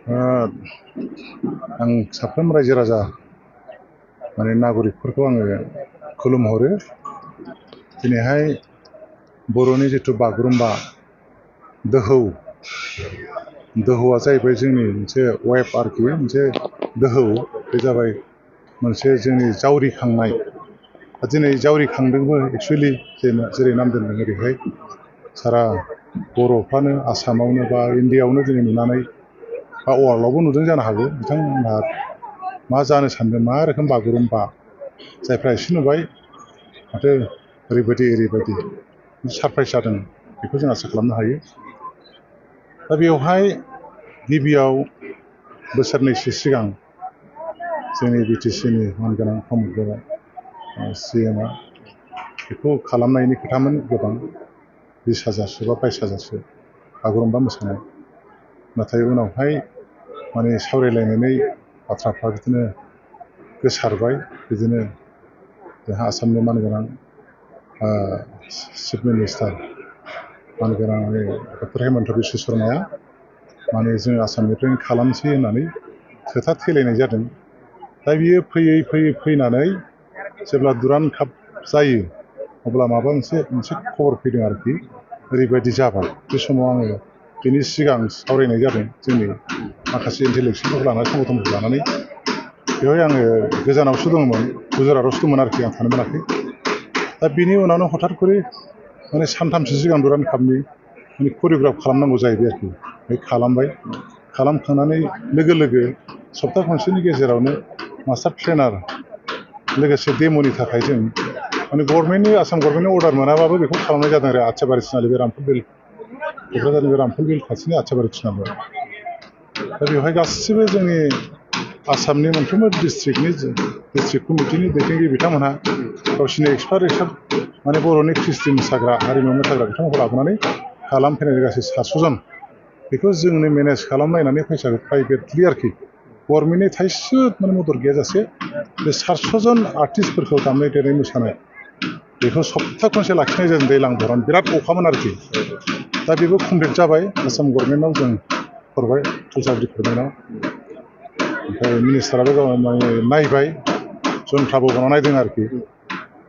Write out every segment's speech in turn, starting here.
आं साफ्रोम रायजो राजा माने नागरिकफोरखौ आङो खुलुमहरो। दिनैहाय बर'नि जिथु बागुरुम्बा दोहौआ जाहैबाय जोंनि मोनसे वेब आरोखि, मोनसे दोहौ। बे जाबाय मोनसे जोंनि जावरिखांनाय। दिनै जावरिखांदोंबो एक्सुवेलि जेरै नाम दोनदों ओरैहाय सारा बर'फ्रानो आसामावनो बा इन्डियाआवनो दिनै नुनानै बा वार्ल्डआवबो नुदों जानो हागौ। बिथांमोनहा मा जानो सानदों, मा रोखोम बागुरुम्बा। जायफ्रा एसे नुबाय माथो ओरैबायदि सारप्राइज जादों, बेखौ जों आसा खालामनो हायो। दा बेवहाय गिबियाव बोसोरनैसो सिगां जोंनि बिटिसिनि मानगोनां प्रमद बर' CMआ बेखौ खालामनायनि खोथामोन गोबां, 20,000सो बा 22,000सो बागुरुम्बा मोसानाय। नाथाय उनावहाय माने सावरायलायनानै बाथ्राफ्रा बिदिनो गोसारबाय। बिदिनो जोंहा आसामनि मानगोनां चिफ मिनिस्टार मानगोनां डक्टर हेमन्त बिश्व शर्माया माने जों आसामनिफ्रायनो खालामसै होननानै खोथा थेलायनाय जादों। दा बियो फैनानै जेब्ला दुरान्ड काप जायो अब्ला माबा मोनसे खबर फैदों आरोखि, ओरैबायदि जाबाय। बे समाव आङो बेनि सिगां सावरायनाय जादों जोंनि माखासे इन्टेलेक्सुयेलफोरखौ लानानै, संगठनफोरखौ लानानै। बेवहाय आङो गोजानावसो दंमोन, गुजरातआवसो दंमोन आरोखि, आं थानो मोनाखै। दा बिनि उनावनो हठात करि माने सानथामसो सिगां दुरान्ड कापनि माने करिय'ग्राफ खालामनांगौ जाहैबाय आरोखि। बे खालामबाय, खालामखांनानै लोगो लोगो सप्ता खनसेनि गेजेरावनो मास्टार ट्रेनार लोगोसे डेम'नि थाखाय जों माने आसाम गभर्नमेन्टनि अर्डार मोनाबाबो बेखौ खालामनाय जादों आरो आथियाबारि थिनालि, बे रामफल बिल, क'क्राझारनि बे रामफल बिल खाथिनि आथियाबारि थिनालियाव। दा बेवहाय गासिबो जोंनि आसामनि मोनफ्रोमबो डिस्ट्रिक्ट कमिटिनि दैदेनगिरि बिथांमोनहा गावसिनि एक्सपार्ट माने बर'नि कृष्टि मोसाग्रा, हारिमु मोसाग्रा बिथांमोनखौ लाबोनानै खालामफैनाय गासै 700 जन। बेखौ जोंनो मेनेज खालामलायनानै फैसाखौ प्राइभेटलि आरोखि, गभर्नमेन्टनि थाइसे माने मदद गैयाजासे बे 700 जन आर्टिस्टफोरखौ दामनाय देनाय मोसानाय बेखौ सप्ता खनसे लाखिनाय जादों दैज्लां बर'न। बिराद अखामोन आरोखि। दा बेबो कमप्लिट जाबाय। आसाम गभर्नमेन्टआव जों हरबाय, कालचार डिपार्टमेन्टआव। ओमफ्राय मिनिस्टाराबो माने नायबाय, जन्थ्राबो हरना नायदों आरोखि।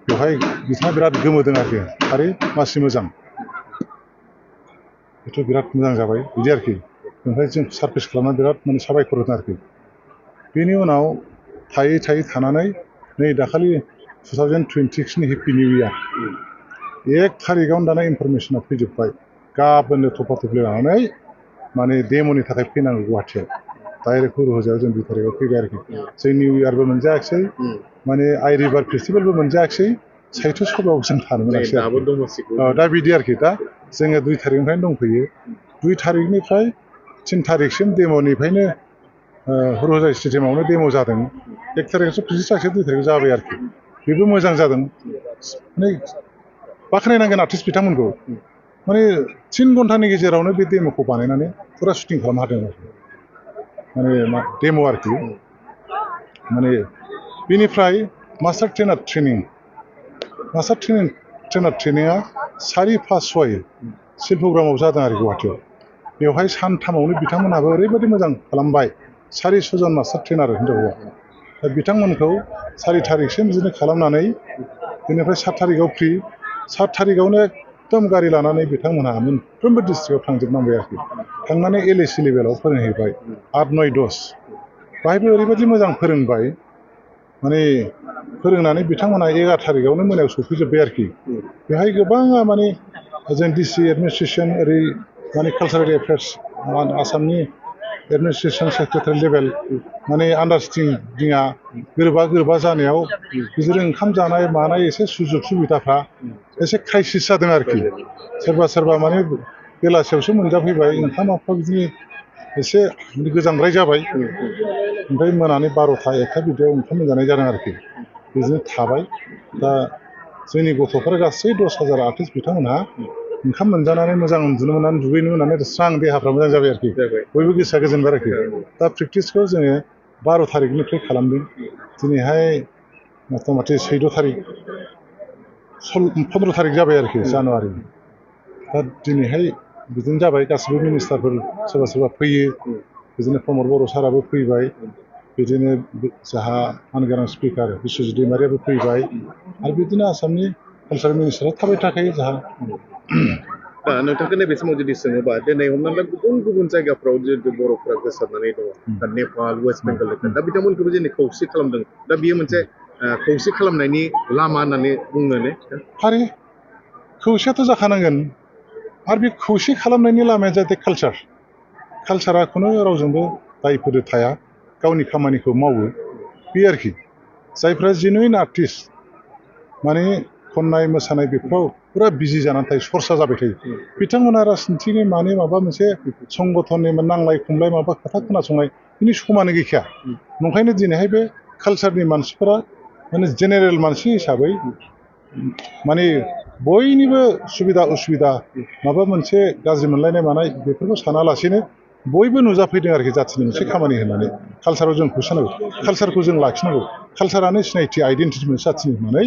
बेवहाय बिथाङा बिराद गोमोदों आरोखि, थारै मासि मोजां, बेथ' बिराद मोजां जाबाय बिदि आरोखि। ओमफ्राय जों सारप्राइज खालामनानै बिराद माने साबायखर होदों आरोखि। बेनि उनाव थायै थानानै नै दाखालि 2026नि हेपि निउ इयार 1 थारिखआवनो दाना इनफरमेसना फैजोब्बाय, गाबोननो थफा थफि लानानै माने डेम'नि थाखाय फैनांगौ गुवाहाटियाव। डाइरेक्ट हुरुहोजायाव जों 2 थारिखआव फैबाय आरोखि। जों निउ इयारबो मोनजायाखिसै, माने आइ रिभार फेस्टिभेलबो मोनजायाखिसै, साहित्य सभायाव जों थानो मोनाखिसै आरोखि। दा बिदि आरोखि। दा जोङो 2 थारिखनिफ्रायनो दंफैयो। 2 थारिखनिफ्राय 3 थारिखसिम डेम'निफ्रायनो हुरुहोजा स्टेडियामावनो डेम' जादों। 1 थारिखआवसो प्रेक्टिस जायाखिसै, 2 थारिखआव जाबाय आरोखि। बेबो मोजां जादों। माने बाख्नायनांगोन आर्टिस्ट बिथांमोनखौ। माने 3 घन्टानि गेजेरावनो बे डेम'खौ बानायनानै फुरा शुटिं खालामनो हादों आरोखि। माने डेम' आरोखि। माने बेनिफ्राय मास्टार ट्रेनार ट्रेनिङा 4-5-6 शिल्पग्रामाव जादों आरो गुवाहाटियाव। बेवहाय सानथामावनो बिथांमोनहाबो ओरैबायदि मोजां खालामबाय। 400 जन मास्टार ट्रेनार हिनजाव हौवा। दा बिथांमोनखौ 4 थारिखसिम बिदिनो खालामनानै बेनिफ्राय 7 थारिखआव फ्रि। 7 थारिखआवनो एकदम गारि लानानै बिथांमोनहा मोनफ्रोमबो डिस्ट्रिक्टआव थांजोबनांबाय आरोखि। थांनानै LAC लेभेलाव फोरोंहैबाय 8-9-10। बाहायबो ओरैबायदि मोजां फोरोंबाय, माने फोरोंनानै बिथांमोनहा 11 थारिखआवनो मोनायाव सफैजोब्बाय आरोखि। बेहाय गोबाङा माने जों DC एडमिनिस्ट्रेसन, ओरै माने कालचारेल एफेयार्स, आसामनि एडमिनिस्ट्रेसन सेक्रेटारि लेभेल, माने आन्डारस्टेन्डिंआ गोरोबा जानायाव बिदिनो ओंखाम जानाय मानाय एसे सुजुग सुबिदाफ्रा एसे क्राइसिस जादों आरोखि। सोरबा माने बेलासियावसो मोनजाफैबाय, ओंखामफ्रा बिदिनो एसे गोजांद्राय जाबाय। ओमफ्राय मोनानि 12-1 बिदियाव ओंखाम मोनजानाय जादों आरोखि। बिदिनो थाबाय। दा जोंनि गथ'फोरा गासै 10,000 आर्टिस्ट बिथांमोनहा ओंखाम मोनजानानै मोजां उन्दुनो मोननानै, दुगैनो मोननानै स्रां देहाफ्रा मोजां जाबाय आरोखि। बयबो गोसोआ गोजोनबाय आरोखि। दा प्रेक्टिसखौ जोङो 12 थारिखनिफ्राय खालामदों। दिनैहाय मथा-मथि 14 थारिख, 15 थारिख जाबाय आरोखि जानुवारि। दा दिनैहाय बिदिनो जाबाय। गासिबो मिनिस्टारफोर सोरबा फैयो, बिदिनो प्रमद बर' साराबो फैबाय बिदिनो जोंहा मानगोनां स्पिकार बिस्वजित दैमारियाबो फैबाय आरो बिदिनो आसामनि कालसार मिनिस्टारा थाबाय थाखायो जोंहा दा नोंथांखौ नैबे समाव जुदि सोङोबा दिनै हमना ला गुबुन गुबुन जायगाफ्राव जिहेतु बर'फ्रा गोसारनानै दङ दा नेपाल वेस्ट बेंगल दा बिथांमोनखौबो दिनै खौसे खालामदों दा बियो मोनसे खौसे खालामनायनि लामा होननानै बुङो ने थारै खौसेयाथ' जाखानांगोन आरो बे खौसे खालामनायनि लामाया जाहाथे कालसारा खुनु रावजोंबो दायफोर थाया गावनि खामानिखौ मावो बे आरोखि जायफ्रा जेनुइन आर्टिस्ट माने खननाय मोसानाय बेफोराव पुरा बिजि जानानै थायो सरसा जाबाय थायो बिथांमोना राजनिथिनि माने माबा मोनसे संगठननि नांलाय खमलाय माबा खोथा खोनासंनाय बिनि समानो गैखाया नंखायनो दिनैहाय बे कालसारनि मानसिफोरा माने जेनेरेल मानसि हिसाबै माने बयनिबो सुबिदा उसुबिदा माबा मोनसे गाज्रि मोनलायनाय मानाय बेफोरखौ सानालासेनो बयबो नुजाफैदों आरोखि जाथिनि मोनसे खामानि होननानै कालसाराव जों होसोनांगौ कालसारखौ जों लाखिनांगौ कालसारानो सिनायथि आइडेन्टिटि मोनसे जाथिनि होननानै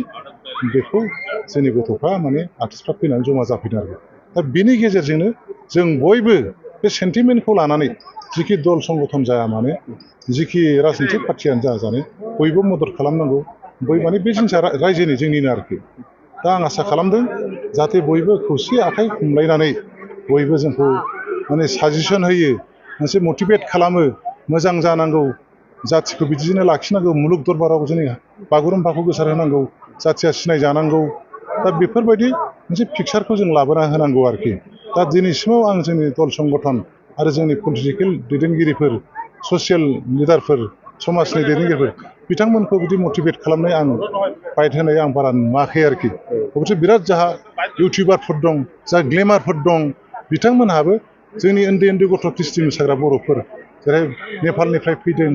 बेखौ जोंनि गथ'फ्रा माने आर्टिस्टफ्रा फैनानै जमा जाफैदों आरो दा बेनि गेजेरजोंनो जों बयबो बे सेन्टिमेन्टखौ लानानै जिखि दल संगठन जाया मानो जिखि राजनितिक पार्टियानो जाया बयबो मदद खालामनांगौ माने बे जिनिसा रायजोनि जोंनिनो आरोखि दा आं आसा खालामदों जाहाथे बयबो खौसे आखाइ हमलायनानै बयबो जोंखौ माने साजेसन होयो मोनसे मटिभेट खालामो मोजां जानांगौ जाथिखौ बिदिनो लाखिनांगौ मुलुग दरबाराव जोंनि बागुरुम्बाखौ गोसार होनांगौ जाथिया सिनायजानांगौ दा बेफोरबायदि मोनसे पिक्सारखौ जों लाबोना होनांगौ आरोखि दा दिनैसिमाव आं जोंनि दल संगठन आरो जोंनि पलिटिकेल दैदेनगिरिफोर ससियेल लिडारफोर समाजनि दैदेनगिरिफोर बिथांमोनखौ बिदि मटिभेट खालामनाय आं बाइट होनाय आं बारा नुवाखै आरोखि अबयस्से बिराद जाहा इउटिउबारफोर दं जा ग्लेमारफोर दं बिथांमोनहाबो जोंनि उन्दै उन्दै गथ' ख्रिस्टि मोसाग्रा बर'फोर जेरै नेपालनिफ्राय फैदों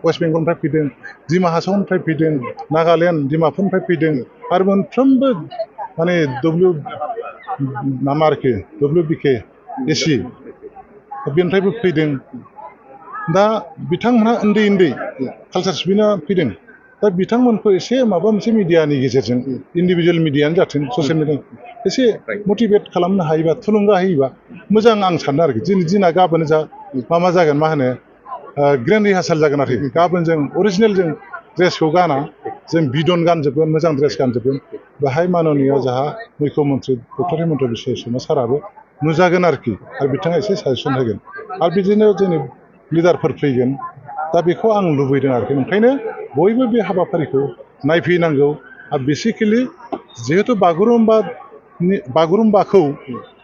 वेस्ट बेंगलनिफ्राय फैदों डिमा हासावनिफ्राय फैदों नागालेण्ड डिमापुरनिफ्राय फैदों आरो मोनफ्रोमबो माने WBK एसि बेनिफ्रायबो फैदों दा बिथांमोनहा उन्दै उन्दै कालसार सिबिना फैदों दा बिथांमोनखौ एसे माबा मोनसे मिडियानि गेजेरजों इन्डिभिजुवेल मिडियानो जाथों ससियेल मिडिया एसे मटिभेट खालामनो हायोबा थुलुंगा होयोबा मोजां आं सानो आरोखि दिनै दिना गाबोन जा मा जागोन मा होनो ग्रेन्ड रिहार्साल जागोन आरोखि गाबोन जों अरिजिनेल जों ड्रेसखौ गाना जों बिदन गानजोबगोन मोजां ड्रेस गानजोबगोन बेहाय माननीय जोंहा मुख्यमन्त्रि डक्टर हेमन्त बिश्व शर्मा साराबो नुजागोन आरोखि आरो बिथाङा एसे साजेसन होगोन आरो बिदिनो जोंनि लिडारफोर फैगोन दा बेखौ आं लुबैदों आरोखि ओंखायनो बयबो बे हाबाफारिखौ नायफैनांगौ आरो बेसिकेलि जिहेतु बागुरुम्बाखौ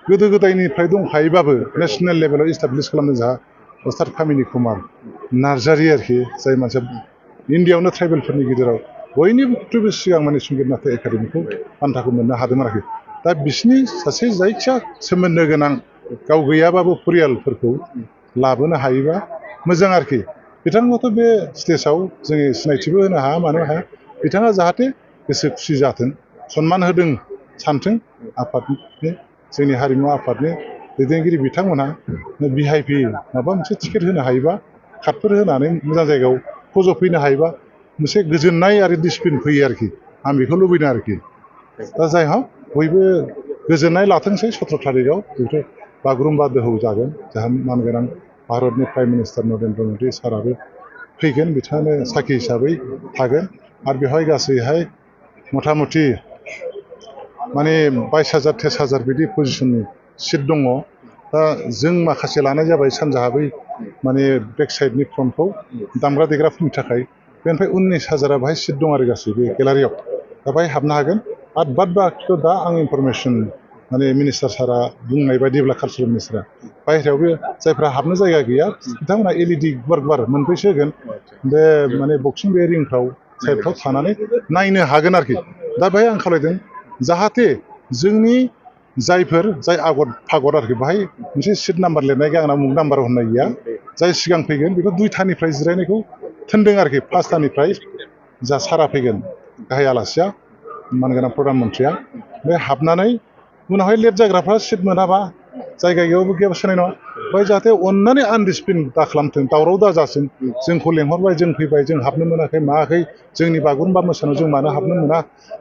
गोदो गोदायनिफ्राय दंखायोबाबो नेसनेल लेभेलाव इस्टाब्लिस खालामनो जोंहा अस्ताद कामिनि कुमार नार्जारि आरोखि जाय मानसिया इण्डियाआवनो ट्राइबेलफोरनि गेजेराव बयनिख्रुइबो सिगां माने संगित नाटक एकाडेमिखौ बान्थाखौ मोननो हादोंमोन आरोखि दा बिसिनि सासे जायखिया सोमोन्दो गोनां गाव गैयाबाबो परियालफोरखौ लाबोनो हायोबा मोजां आरोखि बिथांखौथ' बे स्टेजाव जोङो सिनायथिबो होनो हाया मानो हाया बिथाङा जाहाथे गोसो खुसि जाथों सनमान होदों सानथों आफादनि जोंनि हारिमु आफादनि दैदेनगिरि बिथांमोनहा VIP माबा मोनसे टिकेट होनो हायोबा कार्डफोर होनानै मोजां जायगायाव फज'फैनो हायोबा मोनसे गोजोननाय आरो डिसिप्लिन फैयो आरोखि आं बेखौ लुबैदों आरोखि दा जाय हक बयबो गोजोननाय लाथोंसै 17 थारिखआव बेथ' बागुरुम्बा दोहौ जागोन जोंहा मानगोनां भारतनि प्राइम मिनिस्टार नरेन्द्र मदि साराबो फैगोन बिथाङानो साखि हिसाबै थागोन आरो बेवहाय गासैहाय मथा मथि माने 22,000 23,000 बिदि पजिसननि सिट दङ दा जों माखासे लानाय जाबाय सानजाहा बै माने बेक साइडनि फ्रन्टखौ दामग्रा देग्राफोरनि थाखाय बेनिफ्राय 19,000 बाहाय सिट दं आरो गासैबो गेलारियाव दा बाहाय हाबनो हागोन आरो बाद बाखिखौ दा आं इनफरमेसन माने मिनिस्टार सारा बुंनाय बायदिब्ला कालसारेल मिनिस्टारा बाहेरायावबो जायफ्रा हाबनो जायगा गैया बिथांमोना LED गुवार मोनब्रैसो होगोन बे माने बक्सिं बे रिंफ्राव साइडफ्राव थानानै नायनो हागोन आरोखि दा बेहाय आं खावलायदों जाहाथे जोंनि जाय आगर फागर आरोखि बाहाय मोनसे सिट नाम्बार लिरनाय गैया आंना मुं नाम्बार होननाय गैया जाय सिगां फैगोन बेखौ 2थानिफ्राय जिरायनायखौ थिनदों आरोखि 5थानिफ्राय जा सारा फैगोन गाहाय आलासिया मानगोनां प्रधान मन्थ्रिया बे हाबनानै उनावहाय लेट जाग्राफ्रा सिट मोनाबा जायगायावबो गैयाबा सोनाय नङा ओमफ्राय जाहाथे अननानै आनडिसिप्लिन दा खालामथों दावराव दाजाथों जोंखौ लेंहरबाय जों फैबाय जों हाबनो मोनाखै मायाखै जोंनि बागुरुम्बा मोसानायाव जों मानो हाबनो मोना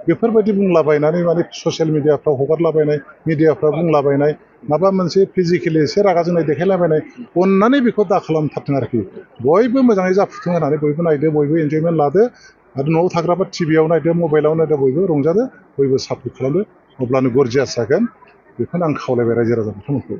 बेफोरबायदि बुंलाबायनानै माने ससियेल मिडियाफ्राव हगारलाबायनाय मिडियाफ्राव बुंलाबायनाय माबा मोनसे फिजिकेलि एसे रागा जोंनाय देखायलाबायनाय अननानै बेखौ दा खालामथारथों आरोखि बयबो मोजाङै जाफुंथों होननानै बयबो नायदो बयबो एन्जयमेन्ट लादो आरो न'आव थाग्राबा टिभियाव नायदो मबाइलाव नायदो बयबो रंजादो बयबो सापर्ट खालामदो अब्लानो गरजियास जागोन बेखौनो आं खावलायबाय रायजो राजा बिथांमोनखौ